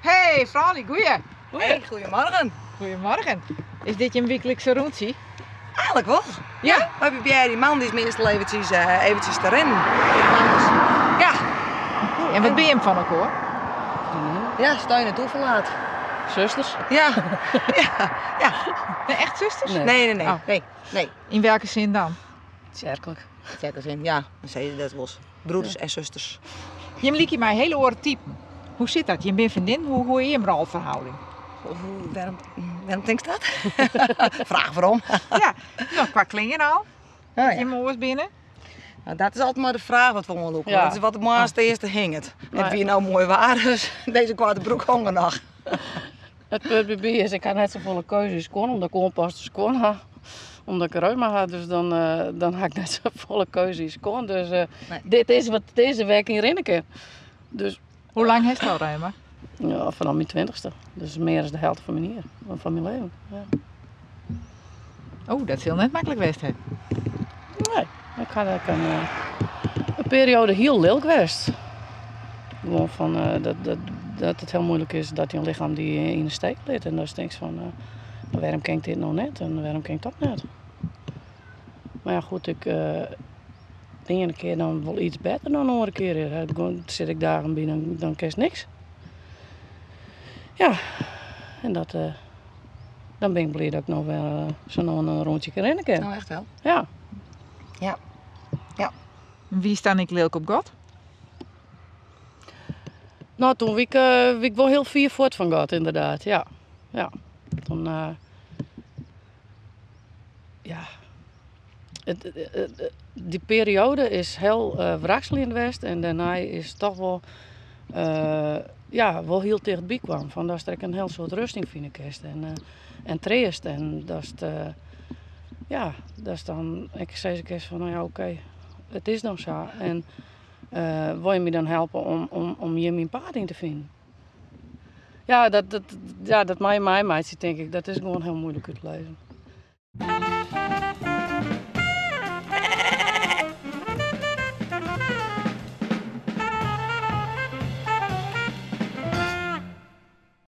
Hey, froulju, goeie. Hey, goedemorgen. Goedemorgen. Is dit je wyklikse rûntsje? Eigenlijk wel. Ja? Wij proberen die man die is meestal eventjes, eventjes te rennen. Ja. En wat ben je hem van elkaar? Ja, steun en toeverlaat. Zusters? Ja. Ja. Ja. Nee, echt zusters? Nee. Nee, nee, nee. Oh. Nee, nee. In welke zin dan? Zerkelijk. Zeker zin, ja. Dan zei je dat los. Broeders en zusters. Je liet je mij hele oren typen. Hoe zit dat? Je bent vriendin, hoe is je rolverhouding? Waarom denk je dat? Vraag waarom. Ja, nou, qua klingen al. Oh, Je ja. moors binnen. Nou, dat is altijd maar de vraag wat we omlopen. Ja. Dat is wat het mooiste eerste hing het. Maar- En wie nou mooi waar is, deze kwade broek honger nog. Het punt bij mij is, ik had net zo'n keuzes kon, omdat ik onpaste kon had. Omdat ik reuma had, dus dan had ik net zo'n volle keuzes kon. Dus Nee. dit is wat deze week in Rinneke. Dus Hoe lang heeft het al reuma? ja, vanaf mijn 20ste. Dus meer dan de helft van mijn hier, van mijn leven. Ja. Oh, dat is heel net makkelijk geweest, hè? Nee, ik had ook een periode heel lelijk geweest. Gewoon van, dat het heel moeilijk is dat je lichaam die in de steek ligt. En dan denk je van, waarom ken ik dit nou net en waarom ken ik dat net? Maar ja, goed, ik de ene keer dan wel iets beter dan de andere keer. Dan zit ik daar en binnen, dan kies niks. Ja, en dat, dan ben ik blij dat ik nog wel zo'n een rondje kan rennen kan. Nou, echt wel. Ja. Ja. Ja. Wie sta ik lelijk op God? Nou, toen wie ik wel heel fier voort van God, inderdaad. Ja. Ja. Toen, ja. Die periode is heel wrakselend geweest en daarna is het toch wel ja, wel heel dichtbij kwam. Van daar ik een heel soort rust in vinden kist en troost. En dat is het ja, dat is dan, ik zei ze eens van, nou ja, oké, het is dan zo. En wil je me dan helpen om je mijn paard in te vinden? Ja, dat mij meidje, denk ik, dat is gewoon heel moeilijk uit te lezen.